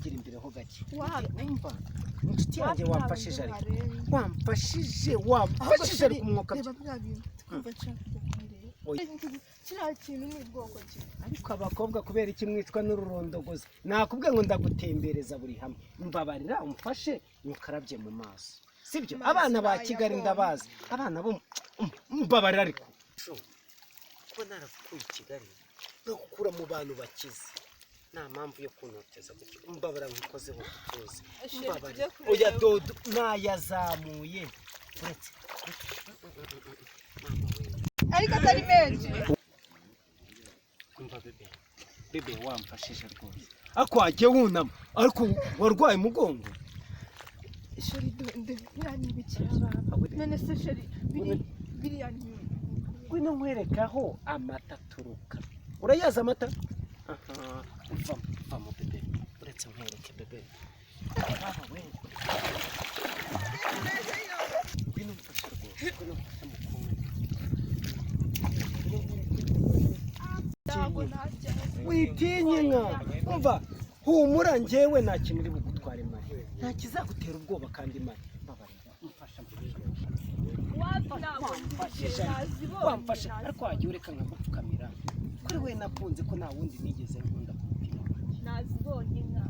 Igira imbere ho gake. Wapi? Umva, inshuti yanjye, Wapi? wamfashije Ntabwo ariko ndareba. Wamfashije, Ahubwo wamfashije chéri, ariko umwuka. Reba biriya bintu, twumva nshaka kujya kubireba. Oya. Kiriya kintu ni ubwoko ki? Ariko abakobwa, kubera iki mwicwa n'ururondogozi? Nakubwiye ngo ndagutembereza buri hamwe. Mbabarira umfashe nkukarabye mu maso, sibyo? Amazi Abana ba Kigali bayabonye. Ndabazi abana bo. Mbabarira ariko kuba naragukuye i Kigali, nkagukura mu bantu bakize, nta mpamvu yo kuntoteza gutyo. Mbabarira nkukozeho utuzi. Chéri, Mbabarira. tujye kureba. Oya dodo, nayazamuye, uretse mama we. Ariko atari menshi. Umva bébé, bébé, wamfashije rwose. Ariko wagiye wunama, ariko warwaye umugongo. Chéri, biriya ni ibiki? None se chéri, biriya ni Ngwino nkwereke aho amata aturuka. Urayazi amata? Aha, vamo, vamo bébé, uretse nkwereke bébé. Baba we, ngwino mfashe rwose, ngwino mfashe mukungu. Ngwino nkwereke. Ntabwo najya. Witinye inka. Umva, humura, njyewe nta kintu uri bugutware mari, nta kizagutera ubwoba. Kandi mari, mbabarira mfasha mfasha. Wapi, ntabwo Wamfashije. nazibonye. Wamfasha ariko, wagiye ureka nkagupfukamira kuri we nakunze, ko nta wundi nigeze nkunda ku mutima wanjye. Nazibonye inka.